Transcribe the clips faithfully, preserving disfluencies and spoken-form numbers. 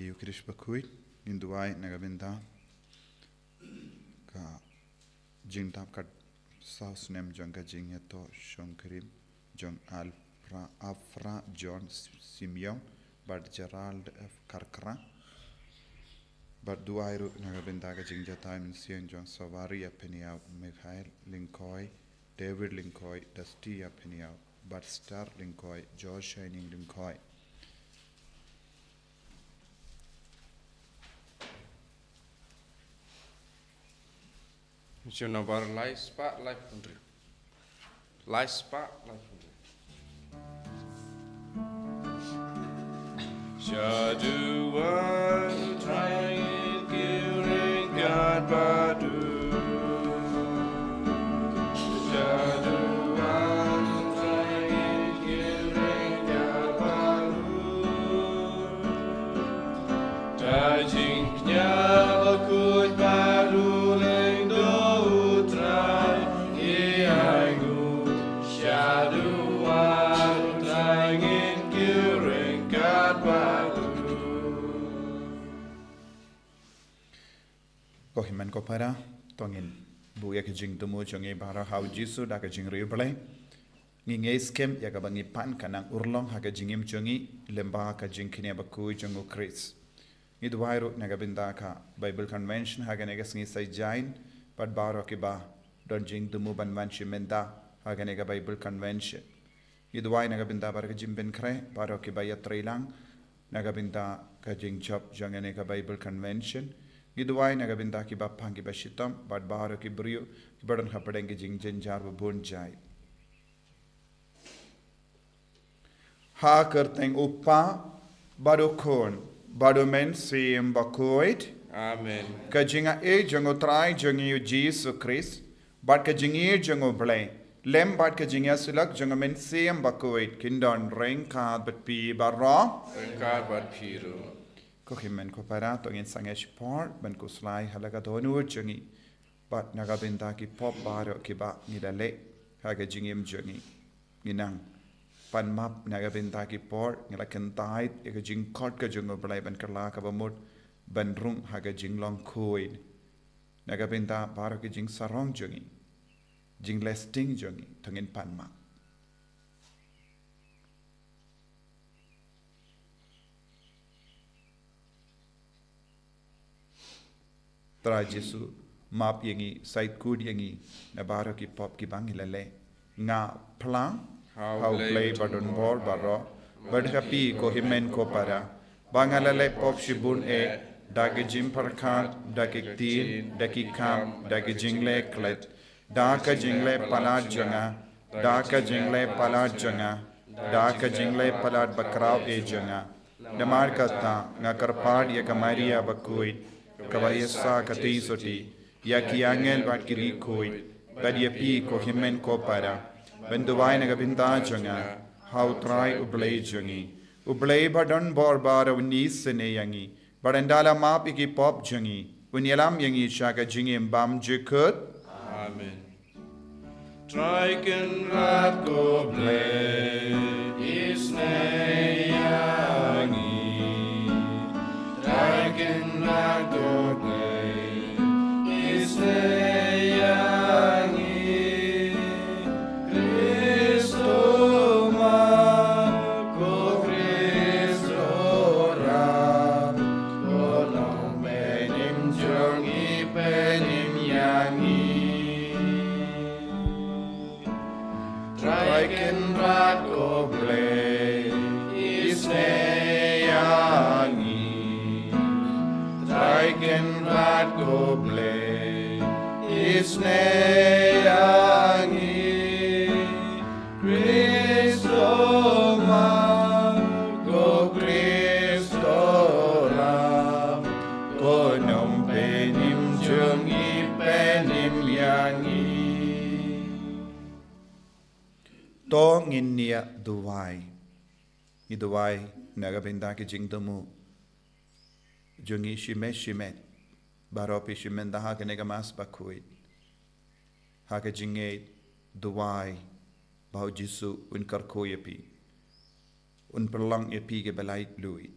Ïa u Khrist bakhuid, ngin duwai na ka bynta ka jingdap ka saw snem jong ka jingïathoh shongkurim jong Alfra, Afra John Simeon bad Gerald F Karkra. Bad duwai ruh na ka bynta ka jingjatai mynsiem jong Sawaria Peniau, Mikhail Lyngkhoi, David Lyngkhoi, Dusty Peniau, bad Star Lyngkhoi, Joy Shining Lyngkhoi. Jong nabar lai spah lai phew hynriew. Lai spah lai phew hynriew. Shaduan trai ngin kyrkhu kat bad u. Shaduan trai ngin kyrkhu kat bad u. Ka jingkñia bakhuid bad u lyngdoh u Trai, ïa ngi shaduan u Trai ngin kyrkhu kat bad u. Ko hynmen ko para, to ngin buh ïa ka jingthmu jong ngi baroh ha u Jisu da ka jingriewblei. Ngi ngeit skhem ïa kaba ngi pan ka nang urlong ha ka jingim jong ngi lyngba ka jingkñia bakhuid jong u Khrist. Ngi duwai ruh na ka bynta ka Bible Convention ha kane ka sngi Saitjaiñ bad baroh kiba don jingthmu ban wan shimet da ha kane ka Bible Convention. Ngi duwai na ka bynta baroh ki jingpynkhreh, baroh kiba ïatreilang na ka bynta ka jingjop jong kane ka Bible Convention. Ngi duwai na ka bynta kiba pang kiba shitom bad baroh ki briew kiba don hapdeng ki jingjynjar babun jait. Ha ka kyrteng u Kpa bad u Khun bad u Mynsiem Bakhuid. Amen. Ka jingaiei jong u Trai jong ngi u Jisu Khrist bad ka jingïeit jong u Blei lem bad ka jingïasyllok jong u Mynsiem Bakhuid kin don ryngkat bad phi baroh. Ryngkat bad phi ruh. Ko hynmen ko para, to ngin sangeh shipor ban khuslai ha la ka dohnud jong ngi. Bad na ka bynta ki pop baroh kiba ngi la leh ha ka jingim jong ngi. Ngi nang pan map na ka bynta ki por ngi la kyntait ïa ka jingkhot ka jong u Blei ban kylla kaba mut ban rung ha ka jinglong khuid. Na ka bynta baroh ki jingsarong jong ngi, jingleh sting jong ngi, to ngin pan map. Trai Jisu, map ïa ngi, sait kut ïa ngi na baroh ki pop kiba ngi la leh. Nga phla ha u Blei badonbor baroh bad ha phi ko hynmen ko para ba nga la leh pop shibun eh, da ki jingpyrkhat, da ki ktien, da ki kam, da ki jingleh klet, da ka jingleh palat jong nga, da ka jingleh palat jong nga, da ka jingleh palat bakhraw eh jong nga. Namar kata nga kyrpad ïa ka Maria bakhuid kaba ïa sa ka tieng sotti, ïa ki angel bad ki riewkhuid, bad ïa phi ko hynmen ko para, ban duwai na ka bynta jong nga ha u Trai u Blei jong ngi. U Blei badonbor baroh un isynei ïa ngi bad un da la map ïa ki pop jong ngi, un ïalam ïa ngi sha ka jingim bymjukut. Amen. Trai Kynrad ko Blei, isynei ïa ngi. Trai Kynrad ko Blei, isynei ïa ngi. Khristo map, ko Khristo rap, ko Nongpynim jong ngi, pynim ïa ngi. Trai Kynrad ko Blei, isynei ïa ngi. Trai Kynrad ko Blei, isynei ïa ngi. Khristo map, ko Khristo rap, ko Nongpynim jong ngi, pynim ïa ngi. To ngin ïa duwai. Ngi duwai na ka bynta ki jingthmu jong ngi shimet shimet baroh phi shimet da ha kane ka Mass bakhuid. Ha ka jingngeit duwai ba u Jisu un kyrkhu ïa phi, un pynlong ïa phi kiba laitluid.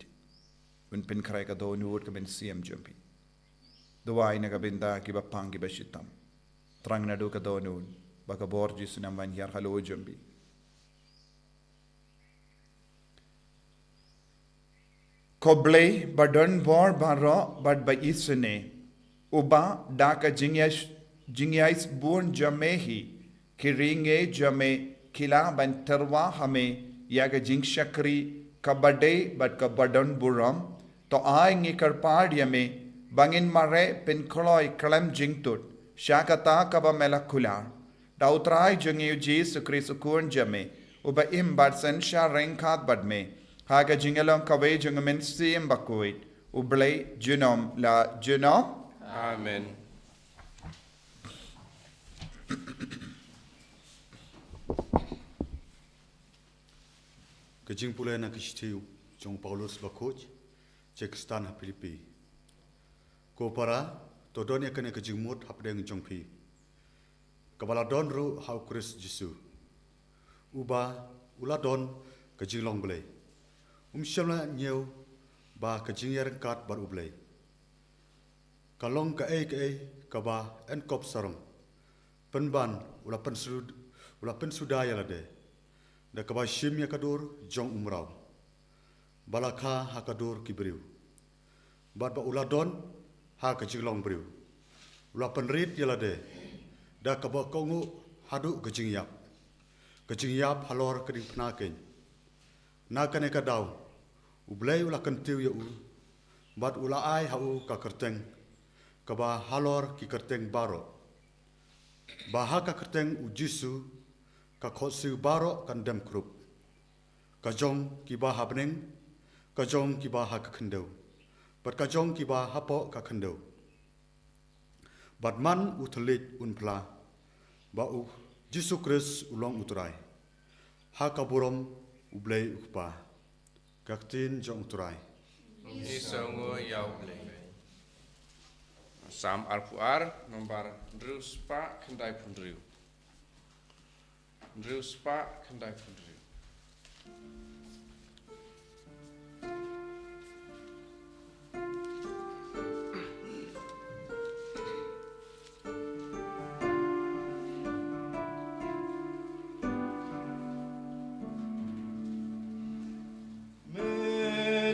Un pynkhreh ka dohnud ka mynsiem jong phi. Duwai na ka bynta kiba pang kiba shitom. Tang naduh ka dohnud, ba ka bor Jisu un wan hiar halor jong phi. Ko Blei ba don bor baroh bad ba isynei, uba da ka jingïash-, jingïaisbun jong me hi, ki ri ngi jong me ki lah ban tyrwa ha me ïa ka jingshakri kaba dei bad kaba don burom, to ai ngi kyrpad ïa me ba ngin mareh pynkloi khlem jingtut sha kata kaba me la kular. Da U Trai jong ngi U Jisu Khrist U Khun jong me, uba im bad synshar ryngkat bad me ha ka jingïalong kawei jong U Mynsiem Bakhuid, U Blei junom la junom. Amen. Ka jingpule na ka shithi jong u Paulus bakhuid sha ki Khristan ha Philippi. Ko para, to don ïa kane ka jingmut hapdeng jong phi, kaba la don ruh ha U Khrist Jisu, uba u la don ka jinglong Blei. Um shym la ñiew ba ka jingïaryngkat bad U Blei ka long kaei kaei kaba yn kop sarong. Pynban u la pynsud-, u la pynsuda ïa lade da kaba shim ïa ka dur jong u mraw, ba la kha ha ka dur ki briew. Bad ba u la don ha ka jinglong briew, u la pynrit ïa lade da kaba kohnguh haduh ka jingïap, ka jingïap halor ka diengphna keiñ. Na kane ka daw U Blei u la kyntiew ïa u, bad u la ai ha u ka kyrteng kaba halor ki kyrteng baroh, ba ha ka kyrteng U Jisu ka khohsiew baroh kan dem krup, ka jong kiba ha bneng, ka jong kiba ha ka khyndew, bad ka jong kiba hapoh ka khyndew. Bad man u thylliej un phla ba U Jisu Khrist u long U Trai, ha ka burom U Blei U Kpa. Ka ktien jong U Trai. Ngi sngew ïa U Blei. Salm arphew ar, nombar hynriew spah khyndaiphew hynriew. Hynriew spah khyndaiphew hynriew. Me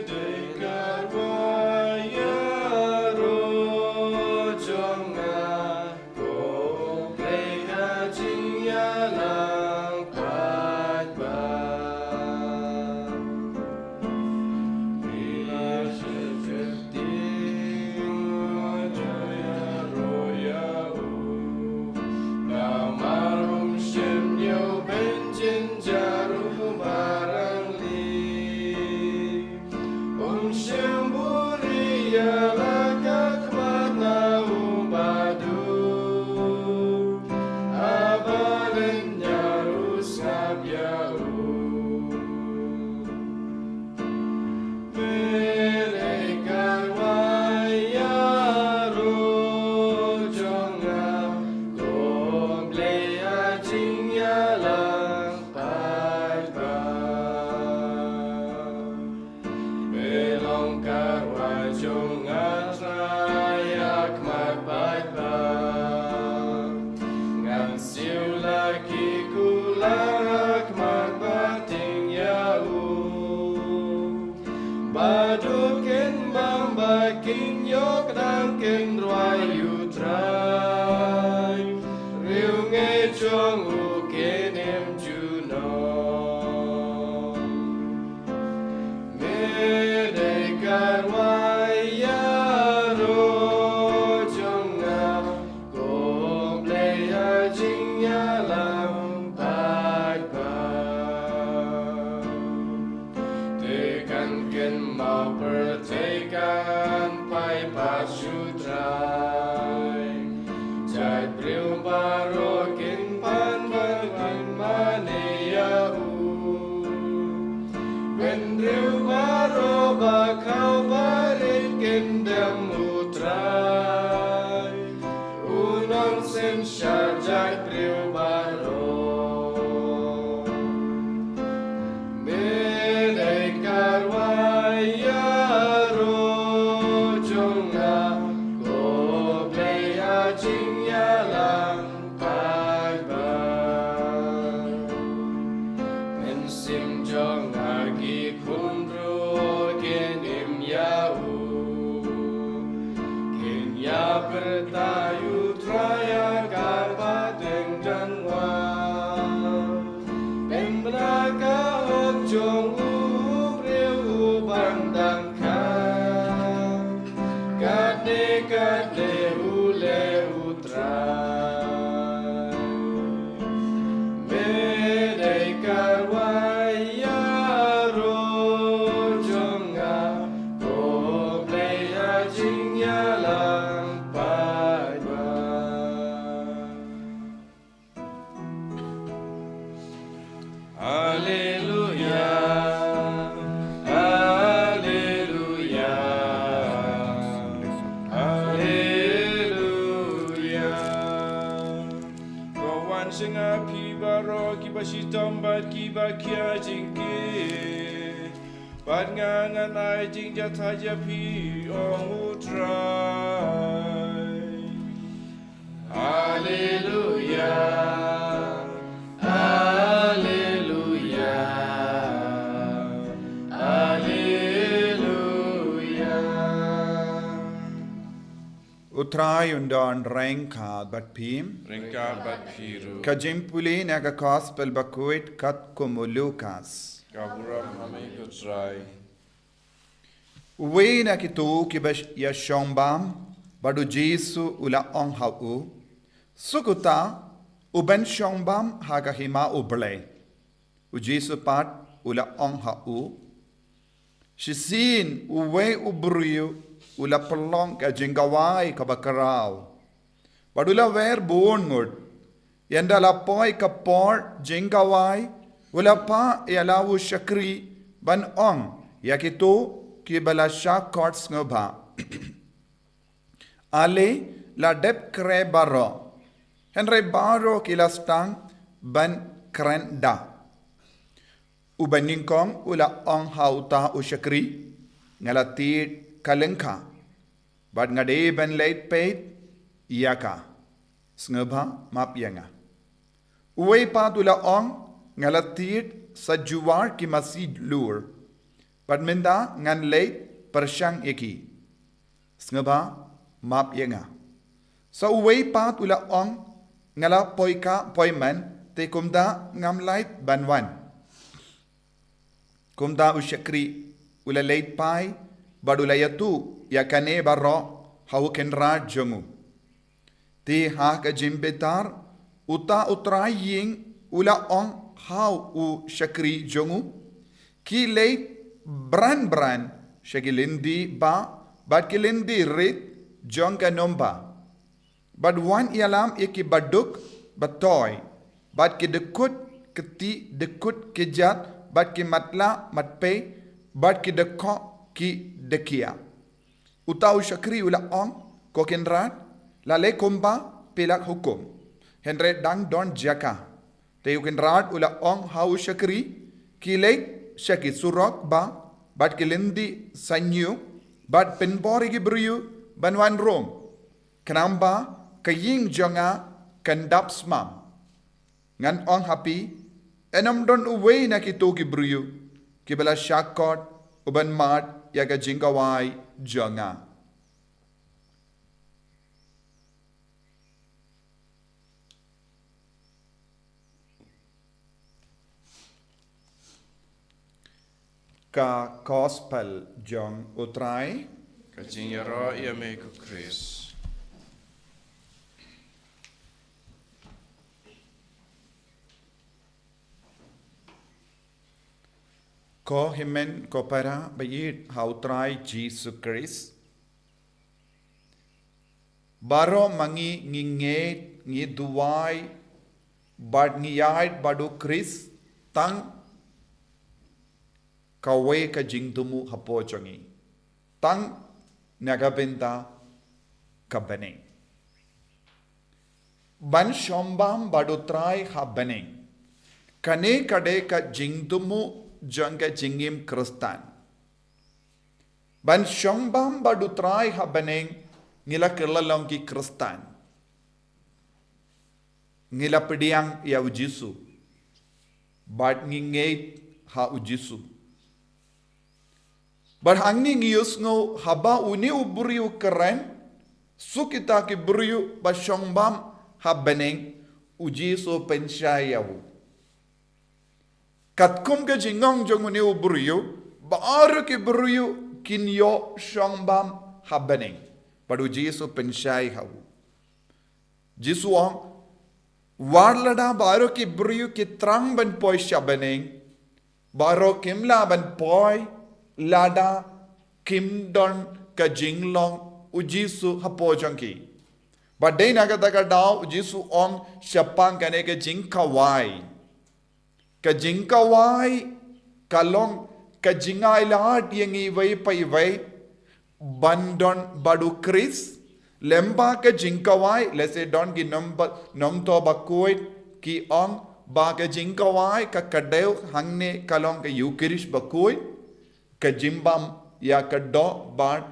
dei ka rwai ïaroh jong nga, ko Blei ha jingïalang paidbah. Namar um shym ñiew ban jynjar u marang lieh. Um shym buhrieh ïa la ka khmat na u Baduk, haba lynñiar u sngap ïa u. Me dei ka rwai ïaroh jong nga, ko Blei ha jingïalang paidbah. Me long ka rwai jong nga Trai ha khmat paidbah. Ngan siew la ki kular ha khmat ba tieng ïa u. Ba duk kin bam ba kin ïoh dang kin rwai ïa U Trai. Riewngeit jong u kin im junom. Me dei ka rwai ïaroh jong nga, ko Blei ha jingïalang paidbah. Te kan kynmaw pyrthei kan phai pat sha U Trai. Sim jong nga ki khun ruh kin im ïa u. Kin ïa pyrta ïa U Trai ha ka pateng tang wan. Pynbna ka hok jong u briew u ban dang kha. Katne katne u leh U Trai. Me dei ka rwai ïaroh jong nga, ko Blei ha jingïalang paidbah. Haleluya, haleluya, haleluya. Ko wan sha nga phi baroh kiba shitom bad kiba khia jingkit, bad nga ngan ai jingjahthait ïa phi, ong U Trai. Haleluya, haleluya, haleluya. U Trai un don ryngkat bad phi. Ryngkat bad phi ruh. Ka jingpule na ka Gospel bakhuid katkum u Lukas. Ka burom ha me ko Trai. Uwei na kito kiba ïashong bam bad U Jisu u la ong ha u, suk uta uban shong bam ha ka hima U Blei. U Jisu pat u la ong ha u, shisien uwei u briew u la pynlong ka jingkhawai kaba khraw. Bad u la wer bun ngut. Ynda la poi ka por jingkhawai, u la phah ïa la u shakri ban ong ïa kito kiba la shah khot sngewbha. Ale la dep kren baroh, hynrei baroh ki la sdang ban kren da. Uba nyngkong u la ong ha uta u shakri, nga la tied ka lyngkha, bad nga dei ban leit peit ïa ka. Sngewbha map ïa nga. Uwei pat u la ong, nga la tied sa juar ki masi lur, bad mynta ngan leit pyrshang ïa ki. Sngewbha map ïa nga. Sa uwei pat u la ong, nga la poi ka poi man, te kumta ngam lait ban wan. Kumta u shakri u la leit phai bad u la ïathuh ïa kane baroh ha u kynrad jong u. Te ha ka jingbitar, uta u trai ïing u la ong ha u shakri jong u, ki leit bran bran sha ki lynti bah bad ki lynti rit jong ka nongbah, bad wan ïalam ïa ki baduk batoi, bad ki dkut kti dkut kjat, bad ki matlah matpei, bad ki dkhoh ki dkhiah. Uta u shakri u la ong, ko kynrad, la leh kumba phi la hukum. Hynrei dang don jaka. Te u kynrad u la ong ha u shakri, ki leit sha ki surok bah bad ki lynti synñiew, bad pynbor ïa ki briew ban wan rung, khnang ba ka ïing jong nga kan dap smam. Ngan ong ha phi, ym don uwei na kito ki briew kiba la shah khot uban mad ïa ka jingkhawai jong nga. Ka Gospel jong U Trai. Ka jingïaroh ïa me ko Khrist. Ko hynmen ko para ba ïeit ha U Trai Jisu Khrist. Baroh ma ngi ngi ngeit, ngi duwai bad ngi ïaid bad U Khrist, tang kawei ka jingthmu hapoh jong ngi, tang na ka bynta ka bneng. Ban shong bam bad U Trai ha bneng, kane ka dei ka jingthmu jong ka jingim Khristan. Ban shong bam bad U Trai ha bneng, ngi la kylla long ki Khristan. Ngi la pdiang ïa U Jisu bad ngi ngeit ha u Jisu. Bad hangne ngi ïohsngew haba une u briew u kren, suk kita ki briew ba shong bam ha bneng, u Jisu pynshai ïa u. Katkum ka jingong jong une u briew, baroh ki briew kin ïoh shong bam ha bneng. Bad u Jisu pynshai ha u. Jisu ong, wat lada baroh ki briew ki thrang ban poi sha bneng, baroh kim lah ban poi lada kim don ka jinglong u Jisu hapoh jong ki. Bad dei na kata ka daw u Jisu ong shaphang kane ka jingkhawai. Ka jingkhawai ka long ka jingailad ïa ngi iwei pa iwei ban don bad u Khrist. Lem bad ka jingkhawai, lehse don ki nongba-, nongthoh bakhuid ki ong ba ka jingkhawai ka kdew, hangne ka long ka Ïukharist bakhuid, ka jingbam ïa ka doh bad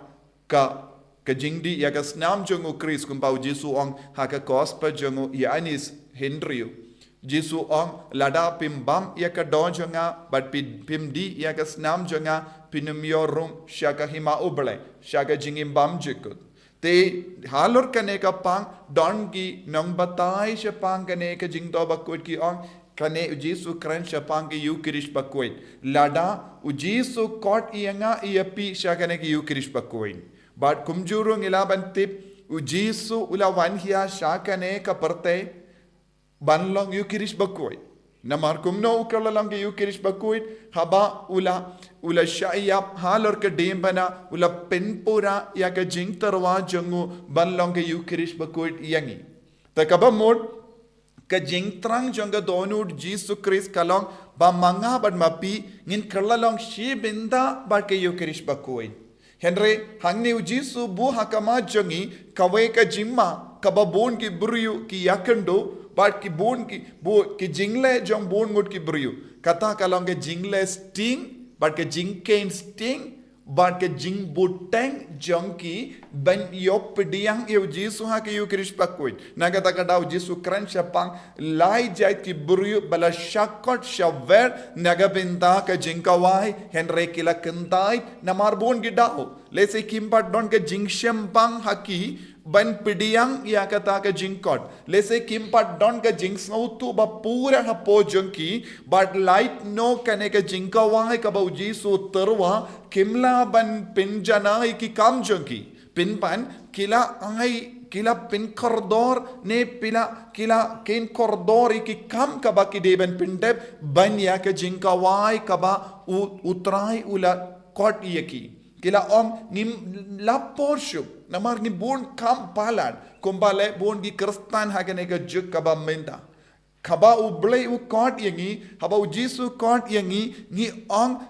ka, ka jingdih ïa ka snam jong u Khrist, kumba u Jisu ong ha ka gospel jong u Ïoannis hynriew. Jisu ong, lada phim bam ïa ka doh jong nga bad phi-, phim dih ïa ka snam jong nga, phin ym ïoh rung sha ka hima U Blei, sha ka jingim bymjukut. Te halor kane ka phang don ki nongbatai shaphang kane ka jingthoh bakhuid ki ong, kane u Jisu kren shaphang ka Ïukharist bakhuid. Lada u Jisu khot ïa nga ïa phi sha kane ka Ïukharist bakhuid. Bad kumjuh ruh ngi lah ban tip, u Jisu u la wan hiar sha kane ka pyrthei ban long Ïukharist bakhuid. Namar kumno u kylla long ka Ïukharist bakhuid, haba u la, u la shah ïap halor ka diengphna, u la pynpura ïa ka jingtyrwa jong u ban long ka Ïukharist bakhuid ïa ngi. Te kaba mut, ka jingthrang jong ka dohnud Jisu Khrist ka long ba ma nga bad ma phi ngin kylla long shi bynta bad ka Ïukharist bakhuid. Hynrei hangne u Jisu buh ha khmat jong ngi kawei ka jingma kaba bun ki briew ki ïakynduh bad ki bun ki, bun ki jingleh jong bun ngut ki briew. Kata ka long ka jingleh sting bad ka jingkheiñ sting bad ka jingbuteng jong ki ban ïoh pdiang ïa u Jisu ha ka Ïukharist bakhuid. Na kata ka daw u Jisu kren shaphang lai jait ki briew ba la shah khot shah wer na ka bynta ka jingkhawai, hynrei ki la kyntait namar bun ki daw. Lehse kim pat don ka jingshemphang ha ki ban pdiang ïa kata ka jingkhot. Lehse kim pat don ka jingsngewthuh ba pura hapoh jong ki, bad lait noh kane ka jingkhawai kaba u Jisu u tyrwa, kim lah ban pynjanai ki kam jong ki. Pynban, ki la ai, ki la pynkordor, ne phi la, ki la kheiñ kordor ïa ki kam kaba ki dei ban pyndep, ban ïa ka jingkhawai kaba u, u Trai u la khot ïa ki. Ki la ong ngim lah por shuh, namar ngi bun kam palat, kumba leh bun ki Khristan ha kane ka juk kaba mynta. Haba u Blei u khot ïa ngi, haba u Jisu u khot ïa ngi, ngi ong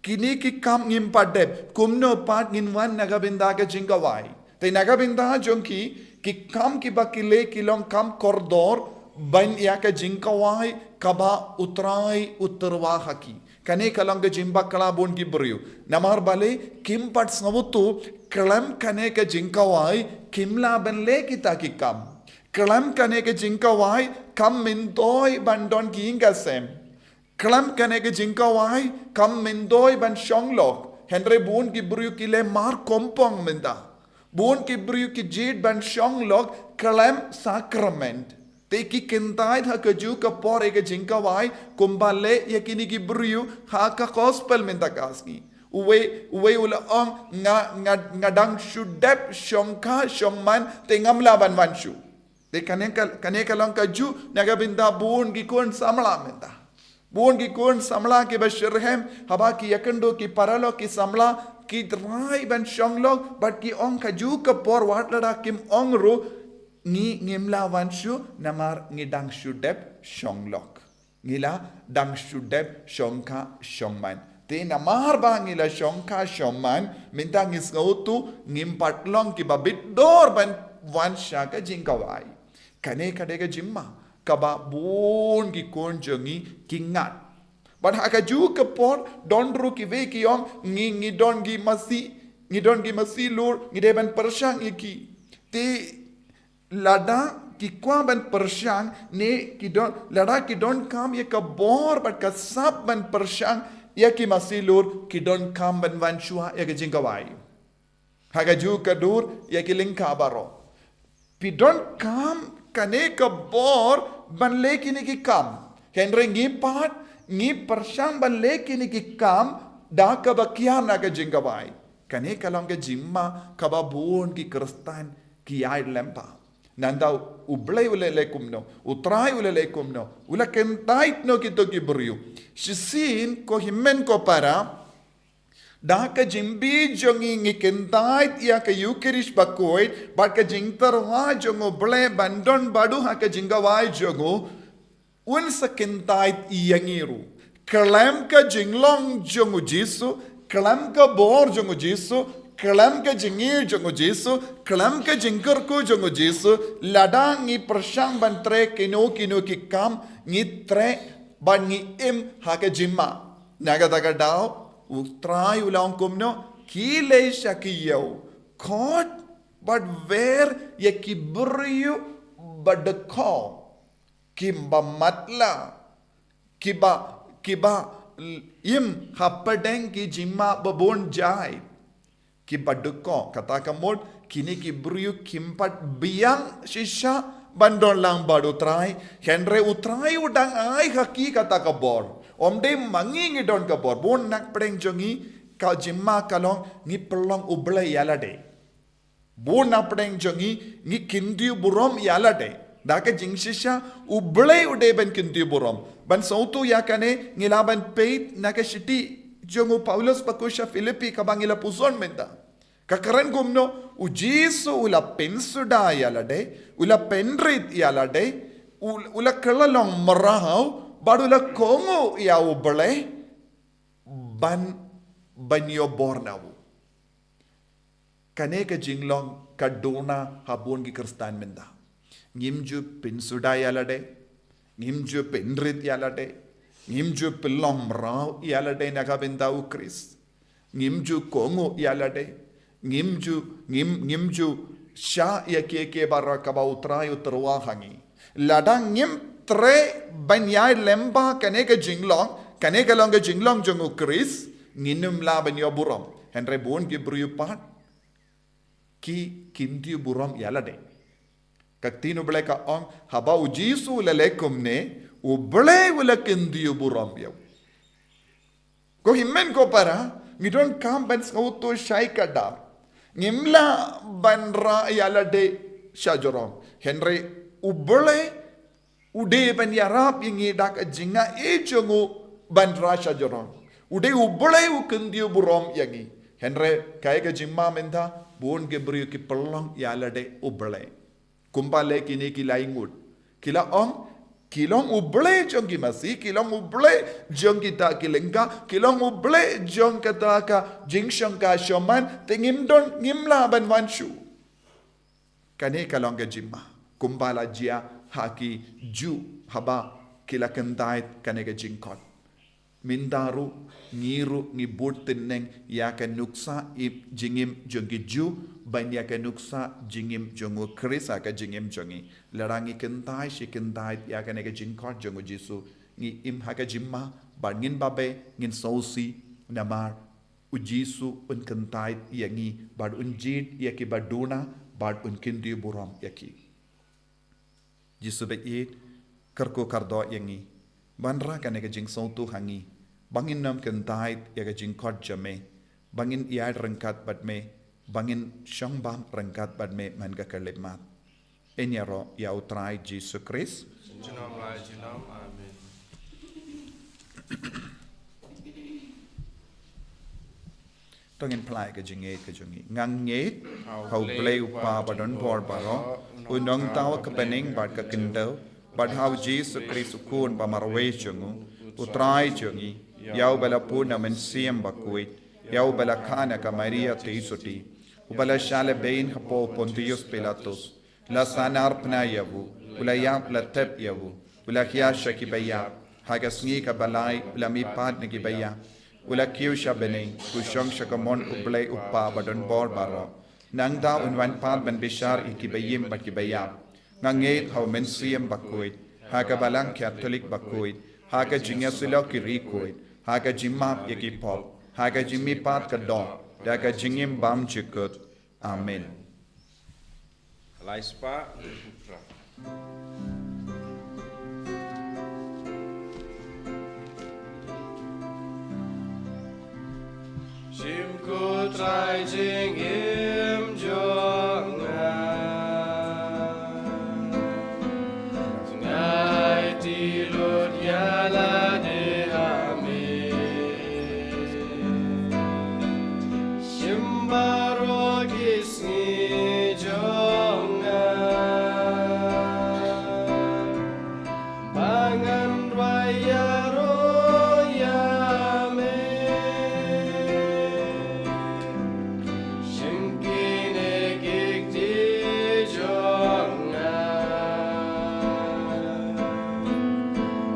kine ki kam ngim pat dep, kumno pat ngin wan na ka bynta ka jingkhawai. Te na ka bynta jong ki, ki kam kiba ki leh ki long kam kordor, ban ïa ka jingkhawai kaba u Trai u tyrwa ha ki. Kane ka long ka jingbakla bun ki briew. Namar balei kim pat sngewthuh, khlem kane ka jingkhawai, kim lah ban leh kita ki kam. Khlem kane ka jingkhawai, kam myntoi ban don ki ïing ki sem. Khlem kane ka jingkhawai, kam myntoi ban shong lok. Hynrei bun ki briew ki leh mar kompong mynta. Bun ki briew ki jied ban shong lok khlem sakrament. Te ki kyntait ha kajuh ka por ïa ka jingkhawai, kumba leh ïa kine ki briew ha ka gospel mynta ka sngi. Uwei, uwei u la ong nga, nga, nga dang shu dep shongkha shongman te ngam lah ban wan shuh. Te kane ka, kane ka long kajuh na ka bynta bun ki khun samla mynta. Bun ki khun samla kiba shitrhem, haba ki ïakynduh ki paralok ki samla, ki trai ban shong lok, bad ki ong kajuh ka por wat lada kim ong ruh, ngi ngim lah wan shuh, namar ngi dang shu dep shong lok. Ngi la dang shu dep shongkha shongman. Te namar ba ngi la shongkha shongman, mynta ngi sngewthuh ngim pat long kiba bit dor ban wan sha ka jingkhawai. Kane ka dei ka jingma kaba bun ki khun jong ngi ki ngat. Bad ha kajuh ka por don ruh kiwei ki ong ngi, ngi don ki masi, ngi don ki masi lur, ngi dei ban pyrshang ïa ki. Te lada ki kwah ban pyrshang ne ki don, lada ki donkam ïa ka bor bad ka sap ban pyrshang ïa ki masi lur, ki donkam ban wan shuwa ïa ka jingkawai. Ha kajuh ka dur ïa ki lyngkha baroh. Phi donkam kane ka bor ban leh kine ki kam. Hynrei ngi pat ngi pyrshang ban leh kine ki kam da kaba kiar na ka jingkawai. Kane ka long ka jingma kaba bun ki Khristan ki ïaid lem bha. Nangta U Blei u la leh kumno, U Trai u la leh kumno, u la kyntait noh kito ki briew. Shisien ko hynmen ko para, da ka jingbi jong ngi ngi kyntait ïa ka Eucharist bakhuid bad ka jingtyrwa jong U Blei ban don bad u ha ka jingkawai jong u, un sa kyntait ïa ngi ruh. Khlem ka jinglong jong U Jisu, khlem ka bor jong U Jisu, khlem ka jingïeit jong U Jisu, khlem ka jingkyrkhu jong U Jisu, lada ngi pyrshang ban trei kino kino ki kam, ngi trei bad ngi im ha ka jingma. Na kata ka daw, U Trai u la ong kumno, ki leit sha ki ïew, khot bad wer ïa ki briew ba dkhot, kiba matlah, kiba, kiba im hapdeng ki jingma ba bun jait. Kiba dkhot, kata ka mut, kine ki briew kim pat biang shisha ban don lang bad U Trai, hynrei U Trai u dang ai ha ki kata ka bor. Ym dei ma ngi ngi don ka bor. Bun na pdeng jong ngi ka jingma ka long ngi pynlong U Blei ïa lade. Bun na pdeng jong ngi ngi kyntiew burom ïa lade. Da ka jingshisha U Blei u dei ban kyntiew burom. Ban sngewthuh ïa kane ngi lah ban peit na ka shithi jong u Paulus bakhuid sha Philippi kaba ngi la pyrshang mynta. Ka kren kumno, U Jisu u la pynsuda ïa lade, u la pynrit ïa lade, u, u la kylla long mraw, bad u la kohnguh ïa U Blei ban, ban ïoh bor na u. Kane ka jinglong ka duna ha bun ki Khristan mynta. Ngim ju pynsuda ïa lade, ngim ju pynrit ïa lade, ngim ju pynlong mraw ïa lade na ka bynta U Khrist. Ngim ju kohnguh ïa lade, ngim ju, ngim, ngim ju shah ïa kiei kiei baroh kaba U Trai u tyrwa ha ngi. Lada ngim treh ban ïaid lem bad kane ka jinglong, kane ka long ka jinglong jong U Khrist, ngin ym lah ban ïoh burom. Hynrei bun ki briew pat ki kyntiew burom ïa lade. Ka ktien U Blei ka ong, haba U Jisu u la leh kumne, U Blei u la kyntiew burom ïa u. Ko hynmen ko para, ngi donkam ban sngewthuh shai kaba dap. Ngim lah ban rah ïa lade shajrong. Hynrei U Blei u dei ban ïarap ïa ngi da ka jingaiei jong u ban rah shajrong. U dei U Blei u kyntiew burom ïa ngi. Hynrei kaei ka jingma mynta, bun ki briew ki pynlong ïa lade U Blei. Kumba leh kine ki lai ngut. Ki la ong, ki long U Blei jong ki masi, ki long U Blei jong kita ki lyngkha, ki long U Blei jong kata ka jingshongkha shoman, te ngim don, ngim lah ban wan shuh. Kane ka long ka jingma. Kumba la jia ha ki Jiw haba ki la kyntait kane ka jingkhot. Mynta ruh, ngi ruh, ngi bud tneng ïa ka nuksa im, jingim jong ki Jiw, ban ïa ka nuksa jingim jong U Khrist ha ka jingim jong ngi. Lada ngi kyntait shi kyntait ïa kane ka jingkhot jong U Jisu, ngi im ha ka jingma, bad ngin babe, ngin sngewsih, namar U Jisu un kyntait ïa ngi, bad un jied ïa kiba duna, bad un kyntiew burom ïa ki. Jisu ba ïeit, kyrkhu kyrdoh ïa ngi. Ban rah kane ka jingsngewthuh ha ngi. Ba ngin nym kyntait ïa ka jingkhot jong me. Ba ngin ïaid ryngkat bad me. Ba ngin shong bam ryngkat bad me man ka khyllipmat. Yn ïaroh ïa U Trai Jisu Khrist. Junom la junom. Amen. To ngin pyllait ka jingngeit ka jong ngi. Nga ngeit ha U Blei U Kpa ba don bor baroh, U Nongthaw ka bneng bad ka khyndew, bad ha U Jisu Khrist U Khun ba marwei jong U, U Trai jong ngi, ïa uba la pun na Mynsiem Bakhuid, ïa uba la kha na ka Maria Theisotti, uba la shah lehbeiñ hapoh Pontius Pilatus, la sahnarphna ïa u, u la ïap, la tep ïa u, u la khia sha kiba ïap, ha ka sngi kaba lai u la mihpat na kiba ïap, u la kiew sha bneng, u shong sha kamon U Blei U Kpa ba don bor baroh. Nangta un wan pat ban bishar ïa kiba im bad kiba ïap. Nga ngeit ha u Mynsiem Bakhuid, ha ka Balang Katholik bakhuid, ha ka jingïasyllok ki riewkhuid, ha ka jingmap ïa ki pop, ha ka jingmihpat ka doh, da ka jingim bymjukut. Amen. Lai spah. Shim ko Trai jingim jong nga. Ngai ti lut ïa lade ha me. Shim baroh ki sngi jong nga. Ba ngan rwai ïaroh ïa me. Shim kine ki kti jong nga.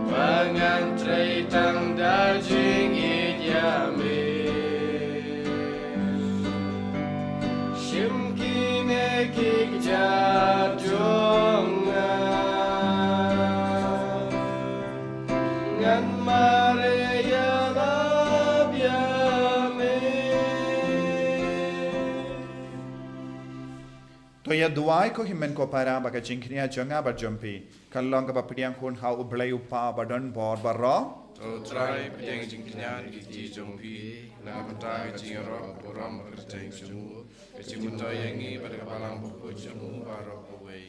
Ba ngan trei tang da jingïeit ïa me. Shim kine ki kjat jong nga. Ngan mareh ïalap ïa me. To ïa duwai ko hynmen ko para ba ka jingkñia jong nga bad jong phi kan long kaba pdiang hun ha U Blei U Kpa ba don bor baroh. To Trai, pdiang jingkñia na ki kti jong phi, na ka bynta ka jingïaroh burom bad kyrteng jong u, ka jingmyntoi ïa ngi bad ka Balang Bakhuid jong u baroh kawei.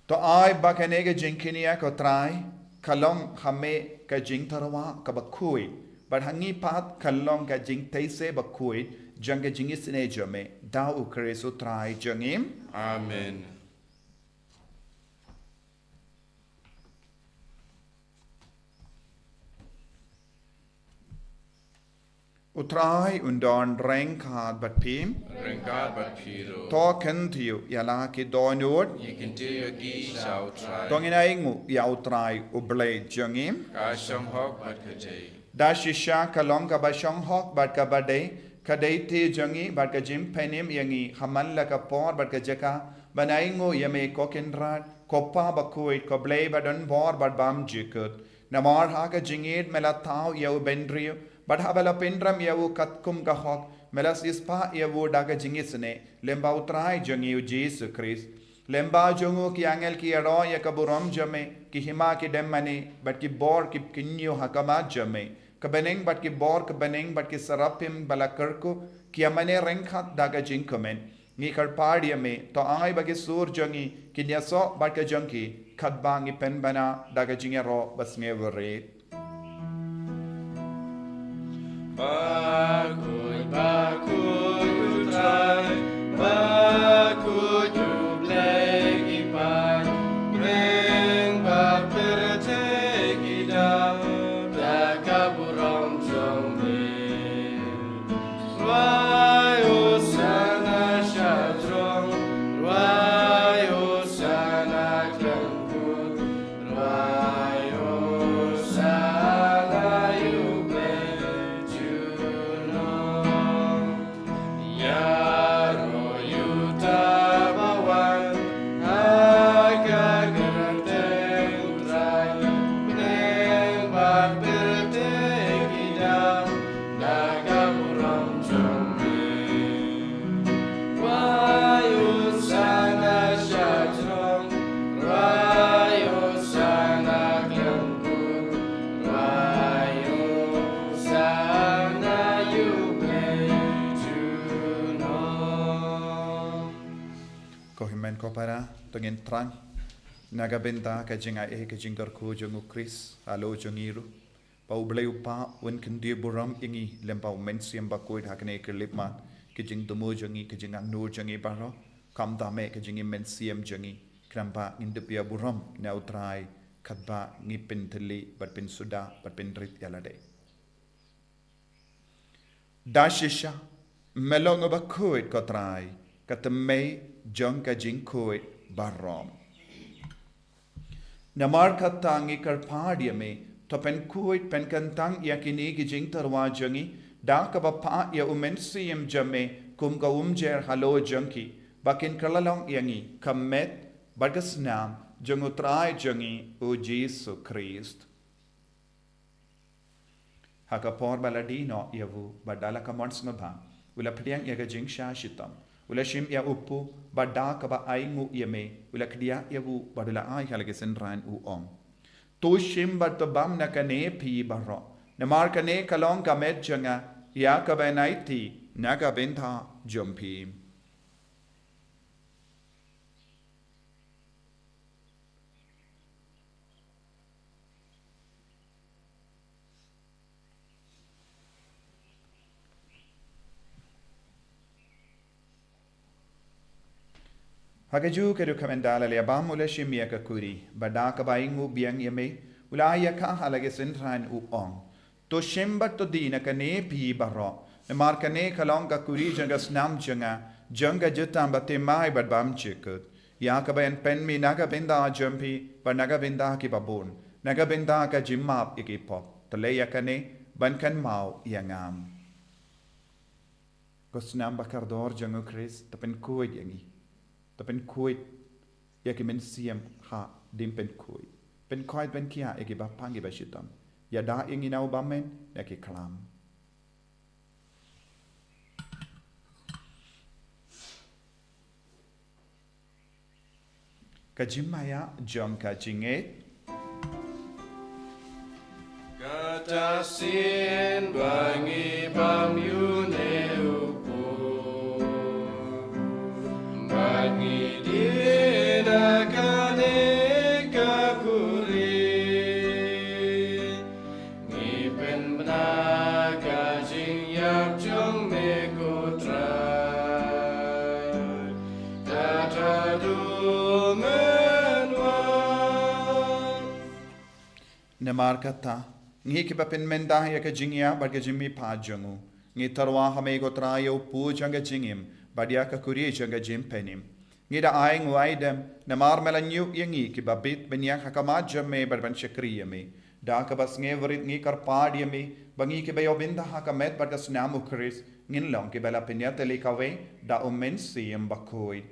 To ai ba kane ka jingkñia ko Trai, ka long ha me ka jingtyrwa kaba khuid, bad ha ngi pat ka long ka jingtheisoh ba khuid jong ka jingisynei jong me, da U Khrist U Trai jong ngi. Amen. U Trai un don ryngkat bad phi. Ryngkat bad phi ruh. To kyntiew ïa la ki dohnud. Ngi kyntiew ïa ki sha U Trai. To ngin ainguh ïa U Trai U Blei jong ngi. Ka shong hok bad ka dei. Da shisha ka long kaba shong hok bad kaba dei, ka dei te jong ngi bad ka jingpynim ïa ngi ha man la ka por bad ka jaka ban ainguh ïa me ko Kynrad, ko Pa bakhuid, ko Blei ba don bor bad bymjukut. Namar ha ka jingïeit me la thaw ïa u bynriew, bad haba la pynrem ïa u katkum ka hok, me la siewspah ïa u da ka jingisynei, lyngba U Trai jong ngi U Jisu Khrist. Lyngba jong u ki angel ki ïaroh ïa ka burom jong me, ki hima ki dem mane, bad ki bor ki kynñiew ha khmat jong me. Ka bneng bad ki bor ka bneng bad ki serapim ba la kyrkhu, ki ïa mane ryngkat da ka jingkmen. Ngi kyrpad ïa me, to ai ba ki sur jong ngi kin ïasoh bad ka jong ki, katba ngi pynbna da ka jingïaroh ba sngewrit. Bakhuid, bakhuid U Trai, bakhuid U Blei ki paid, bneng bad pyrthei ki dap da ka burom jong me. Rwai Hosana sha jrong, rwai Hosana khlem kut, rwai Hosana ïa U Blei junom. Ïaroh ïa uta ba wan ha ka kyrteng U Trai, bneng bad pyrthei ki dap da ka burom jong me. Rwai Hosana sha jrong, rwai Hosana khlem kut, rwai Hosana ïa U Blei junom. Ko hynmen ko para, to ngin thrang na ka bynta ka jingai ka jingkyrkhu jong U Khrist halor jong ngi ruh. Ba U Blei U Kpa un kyntiew burom ïa ngi lyngba U Mynsiem Bakhuid ha kane ka khyllipmat, ka jingthmu jong ngi, ka jingangnud jong ngi baroh, khamtam eh ka jingim mynsiem jong ngi, khnang ba ngin da pynïaburom na U Trai, katba ngi pyntylli bad pynsuda bad pynrit ïa lade. Da shisha, me long uba khuid ko Trai, ka thymmei jong ka jingkhuid baroh. Namar kata ngi kyrpad ïa me, to pynkhuid pynkyntang ïa kine ki jingtyrwa jong ngi, Da kaba phah ïa u Mynsiem jong me kum ka umjer halor jong ki, ba kin kylla long ïa ngi ka met bad ka snam jong u Trai jong ngi u Jisu Khrist. Ha ka por ba la die noh ïa u, bad da la ka mon sngewbha, u la pdiang ïa ka jingshah shitom, u la shim ïa u pu, bad da kaba ainguh ïa me, u la kdiah ïa u, bad u la ai ha la ki synran u ong: To shim bad to bam na kane phi baroh, namar kane ka long ka met jong nga, ïa kaba yn aiti na ka bynta jong phi. Ha kajuh ka duk mynta la leh bam u la shim ïa ka kuri, bad da kaba ainguh biang ïa me, u la ai ïa ka ha la ki synran u ong: To shim bad to die na kane phi baroh, namar kane ka long ka kuri jong ka snam jong nga, jong ka jutang bathymmai bad bymjukut, ïa kaba yn pynmih na ka bynta jong phi bad na ka bynta ki babun, na ka bynta ka jingmap ïa ki pop. To leh ïa kane ban kynmaw ïa nga. Ko snam ba kordor jong u Khrist, to pynkhuid ïa ngi. To pynkhuid ïa ki mynsiem ha ding pynkhuid. Pynkhuid pynkhiah ïa ki bapang ki bashitom. Ïada ïa ngi na u bymmen na ki khlam. Ka jingmaïa jong ka jingngeit. Kata sien ba ngi bam ïa une u pu, bad ngi die na kane ka kuri. Ngi pynbna ka jingïap jong me ko Trai, kata haduh mynwan. Namar kata, ngi kiba pynmynta ïa ka jingïap bad ka jingmihpat jong u, ngi tyrwa ha me ko Trai ïa u pu jong ka jingim, bad ïa ka kuri jong ka jingpynim. Ngi da ai nguh ai dem, namar me la ñiew ïa ngi kiba bit ban ïeng ha khmat jong me bad ban shakri ïa me. Da kaba sngewrit ngi kyrpad ïa me, ba ngi kiba ïoh bynta ha ka met bad ka snam u Khrist, ngin long kiba la pynïatylli kawei da u Mynsiem Bakhuid.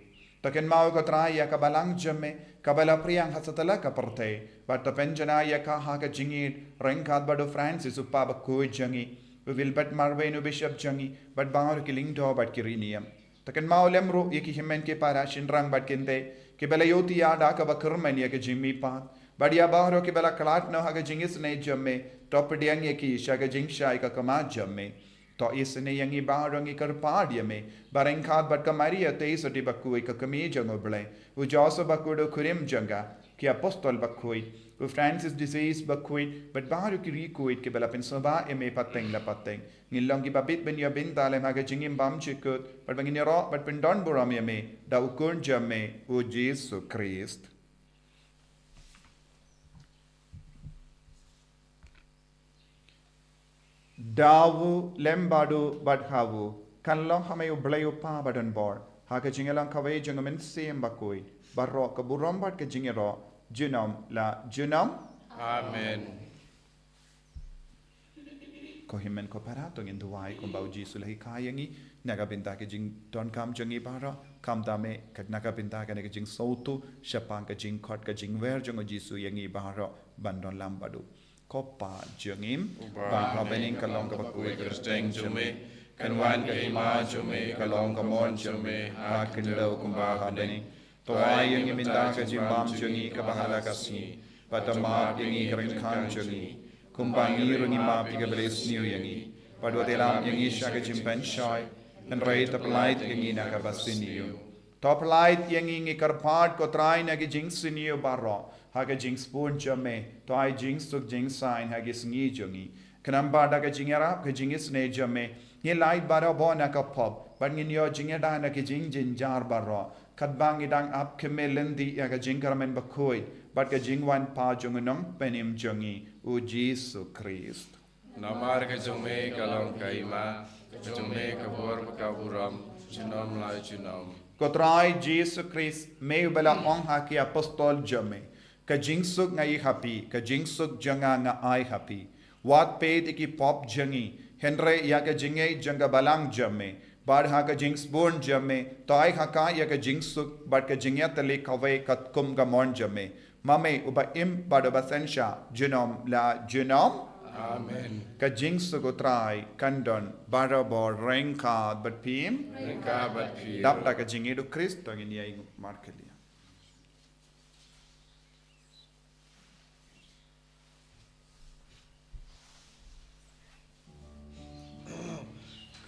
To kynmaw ko Trai ïa ka balang jong me, kaba la phriang ha satlak ka pyrthei, bad to pynjanai ïa ka ha ka jingïeit, ryngkat bad u Francis u Pop bakhuid jong ngi, u Wilbert Marwein u Bishop jong ngi, bad baroh ki lyngdoh bad ki riewniam. To kynmaw lem ruh ïa ki hynmen ki para shynrang bad kynthei, kiba la ïohthiah da kaba kyrmen ïa ka jingmihpat, bad ïa baroh kiba la khlad noh ha ka jingisynei jong me, to pdiang ïa ki sha ka jingshai ka khmat jong me. To isynei ïa ngi baroh, ngi kyrpad ïa me, ba ryngkat bad ka Maria Theisotti bakhuid ka kmie jong u Blei, u Joseph bakhuid u khun jong ka, ki apostol bakhuid, u Francis de Assisi bakhuid, bad baroh ki riewkhuid kiba la pynsngewbha ïa me pateng la pateng, ngin long kiba bit ban ïoh bynta lem ha ka jingim bymjukut, bad ba ngin ïaroh bad pyndonburom ïa me da u Khun jong me u Jisu Khrist. Da u, lem bad u, bad ha u, kan long ha me u Blei u Kpa badonbor, ha ka jingïalang kawei jong u Mynsiem Bakhuid, baroh ka burom bad ka jingïaroh, junom la junom. Amen. Ko hynmen ko para, to ngin duwai kumba u Jisu u la hikai ïa ngi, na ka bynta ka jingdonkam jong ngi baroh, khamtam eh, ka, na ka bynta kane ka jingsngewthuh, shaphang ka jingkhot ka jingwer jong u Jisu ïa ngi baroh, ban don lang bad u. Ko Pa jong ngi, uba ha bneng, ka long kaba khuid ka kyrteng jong me, kan wan ka hima jong me, ka long ka mon jong me, ha khyndew kumba ha bneng. To ai ïa ngi mynta ka jingbam jong ngi kaba ha la ka sngi. Bad to map ïa ngi ki ryngkang jong ngi, kumba ngi ruh ngi map ïa kiba la isniew ïa ngi. Bad wat ïalam ïa ngi sha ka jingpynshoi, hynrei to pyllait ïa ngi na kaba sniew. To pyllait ïa ngi, ngi kyrpad ko Trai, na ki jingsniew baroh, ha ka jingsbun jong me, to ai jingsuk jingsaiñ ha ki sngi jong ngi. Khnang ba da ka jingïarap ka jingisynei jong me, ngin lait barabor na ka pop, bad ngin ïoh jingïada na ki jingjynjar baroh, katba ngi dang ap khmih lynti ïa ka jingkyrmen bakhuid bad ka jingwan pat jong u Nongpynim jong ngi, u Jisu Khrist. Namar ka jong me ka long ka hima, ka jong me ka bor bad ka burom, junom la junom. Ko Trai Jisu Khrist, me uba la ong ha ki apostol jong me, ka jingsuk nga ai ha phi, ka jingsuk jong nga nga ai ha phi. Wat peit ïa ki pop jong ngi, Hynrei ïa ka jingngeit jong ka balang jong me, bad ha ka jingsbun jong me, to ai ha ka ïa ka jingsuk bad ka jingïatylli kawei katkum ka mon jong me. Ma me uba im bad uba synshar junom la junom. Amen. Ka jingsuk U Trai kan don barabor ryngkat bad phi. Ryngkat bad phi. Dap da ka jingïeit U Khrist to ngin ïai markylliang.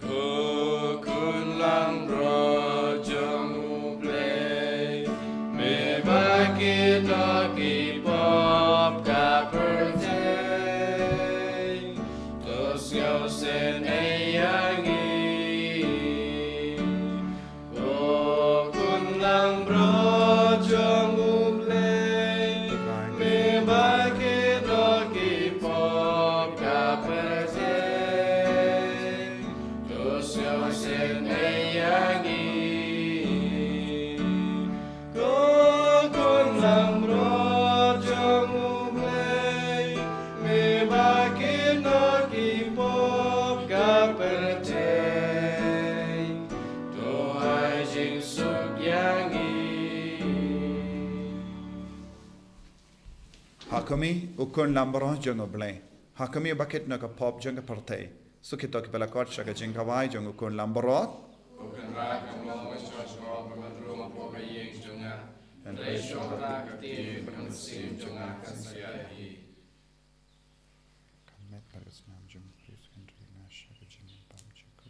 Ko khun langbrot jong U Blei, me ba ki pop ka pyrthei, to sngewsih ïa ngi. Ko khun langbrot jong U Blei, me ba ki pop ka pyrthei, to sngewsih ïa ngi. Ko khun langbrot jong U Blei, me ba ki pop ka pyrthei, to ai jingsuk ïa ngi. Ha kumne, U Khun langbrot jong U Blei, ha kumne ba ki kit noh ka pop jong ka pyrthei. Suk ïa to kiba la kot sha ka jingkhawai jong U Khun langbrot. Ko Kynrad, nga mong ba shuwa shuwa ba ngan rung hapoh ka ïing jong nga. Hynrei shuwa ba ka ktien ka mynsiem jong nga kan sa ïaid hi. Ka met bad ka snam jong U Khrist kan ri na sha ka jingim bymjukut.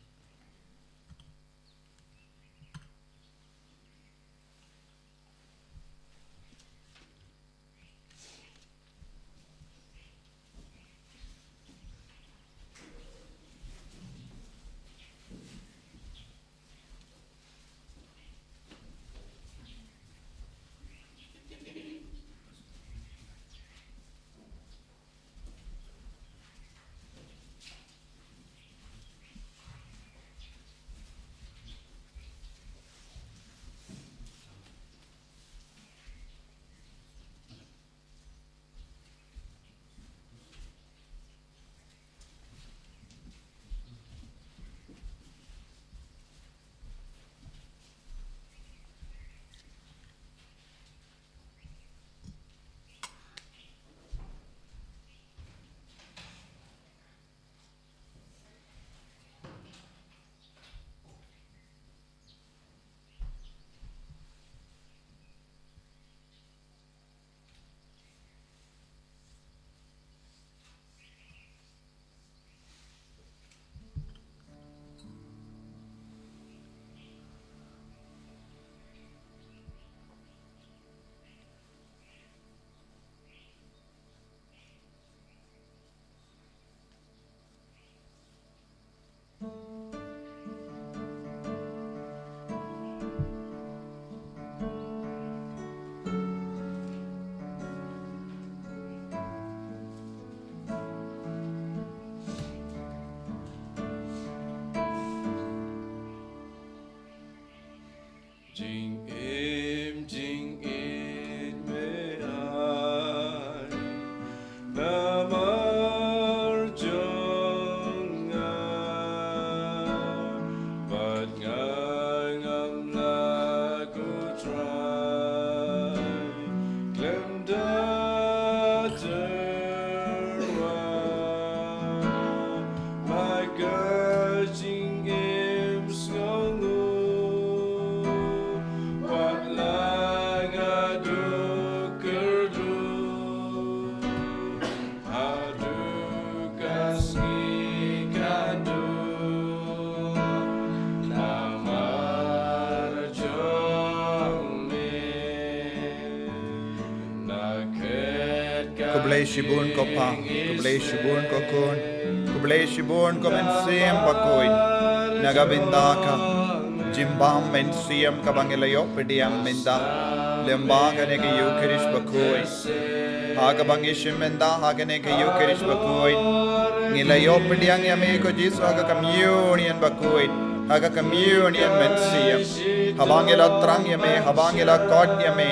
Jingim jingit me ai namar jong nga, bad nga ngam lah, ko Trai, khlem da tyrwa ma ka jingim sngewnguh, wat la nga duk kyrduh haduh ka sngi ka dum, namar jong me. Khublei shibun ko Pa, khublei shibun ko Khun, khublei shibun ko Mynsiem Bakhuid. Na ka bynta ka jingbam mynsiem kaba ngi la ïoh pdiang mynta lyngba kane ka Ïukharist Bakhuid. Ha kaba ngi shim mynta ha kane ka Ïukharist Bakhuid, ngi la ïoh pdiang ïa me ko Jisu ha ka communion bakhuid, ha ka communion mynsiem. Haba ngi la thrang ïa me, haba ngi la kot ïa me,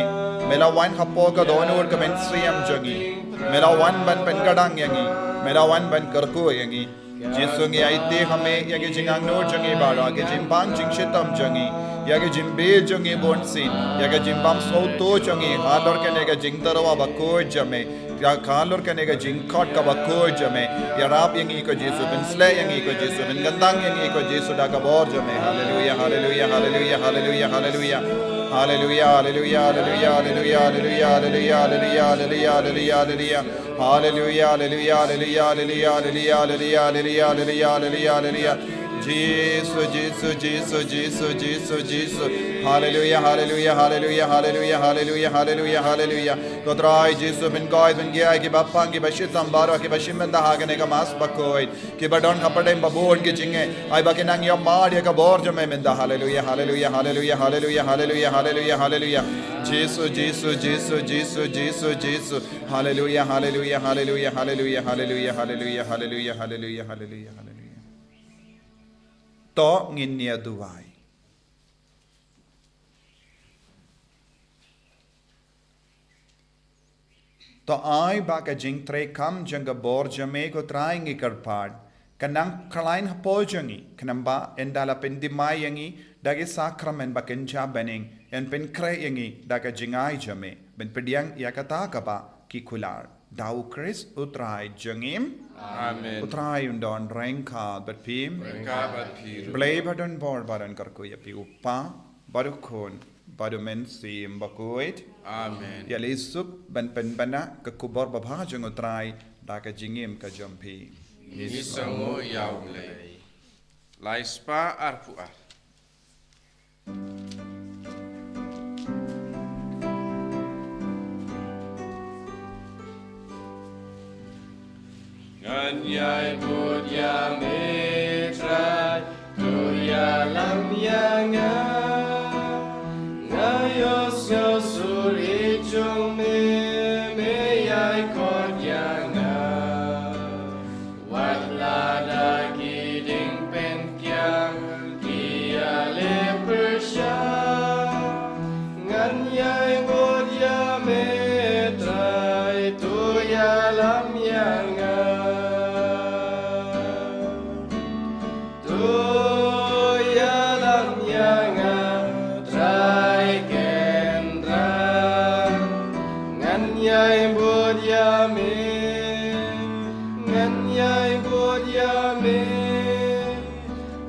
me la wan hapoh ka dohnud ka mynsiem jong ngi. Me la wan ban pynkdang ïa ngi, me la wan ban kyrkhu ïa ngi. Jisu, ngi aiti ha me ïa ki jingangnud jong ngi baroh, ki jingbang jingshitom jong ngi, ïa ki jingbieit jong ngi bunsien, ïa ki jingbym sngewthuh jong ngi halor kane ka jingtyrwa bakhuid jong me, ïa halor kane ka jingkhot kaba khuid jong me. Ïarap ïa ngi ko Jisu, pynsleh ïa ngi ko Jisu, pynkyntang ïa ngi ko Jisu da ka bor jong me. Haleluya, haleluya, haleluya, haleluya, haleluya. Haleluya, haleluya, haleluya, haleluya, haleluya, haleluya, haleluya, haleluya, haleluya, haleluya. Haleluya, haleluya, haleluya, haleluya, haleluya, haleluya, haleluya, haleluya. Jisu, Jisu, Jisu, Jisu, Jisu, Jisu. Haleluya, haleluya, haleluya, haleluya, haleluya, haleluya, haleluya. Ko Trai Jisu, pynkoit pynkhia ïa kiba pang, kiba shitom baroh, kiba shim bynta ha kane ka Mass bakhuid, kiba don hapdeng ba bun ki jingeh, ai ba kin nang ïoh mad ïa ka bor jong me mynta. Haleluya, haleluya, haleluya, haleluya, haleluya, haleluya, haleluya. Jisu, Jisu, Jisu, Jisu, Jisu, Jisu. Haleluya, haleluya, haleluya, haleluya, haleluya, haleluya, haleluya, haleluya, haleluya, haleluya. To ngin ïa duwai. To ai ba ka jingtrei kam jong ka bor jong me ko Trai ngi kyrpad, kan nang khlaiñ hapoh jong ngi, khnang ba ynda la pynthymmai ïa ngi da ki sakramen ba kynja bneng, yn pynkhreh ïa ngi da ka jingai jong me, ban pdiang ïa kata kaba ki kular. Da U Khrist U Trai jong ngi. Amen. U Trai un don ryngkat bad phi. Ryngkat bad phi ruh. Blei ba don bor ba don kyrkhu ïa phi, U Kpa, bad U Khun, bad U Mynsiem Bakhuid. Amen. Ïa lei suk ban pynbna ka khubor babha jong U Trai da ka jingim ka jong phi. Ngi sngewnguh ïa U Blei. Lai spah arphew ar. Ngan ïai bud ïa me Trai, to ïalam ïa nga. Nga ïohsngew sur i jong me, me ïai khot ïa nga. Wat la da ki dieng pynkiang ki ïaleh pyrshah, ngan ïai bud ïa me Trai, to ïalam ïa nga. To ïalam ïa nga Trai Kynrad, ngan ïai bud ïa me, ngan ïai bud ïa me.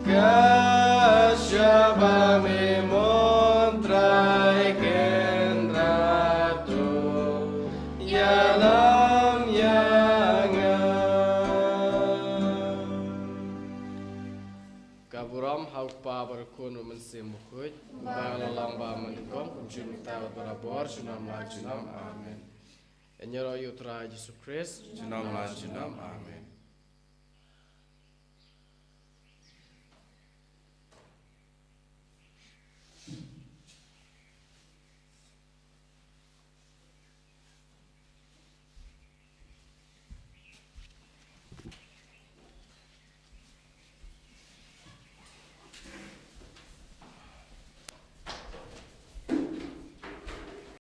Ka shaba me mon Trai Kynrad, to ïalam ïa nga. Ka burom ha U Kpa bad U Khun bad U Mynsiem Bakhuid, ba la long ba mynnyngkong, kumjuh mynta bad barabor, junom la junom. Amen. Ïaroh ïa U Trai Jisu Khrist. Junom la junom. Amen.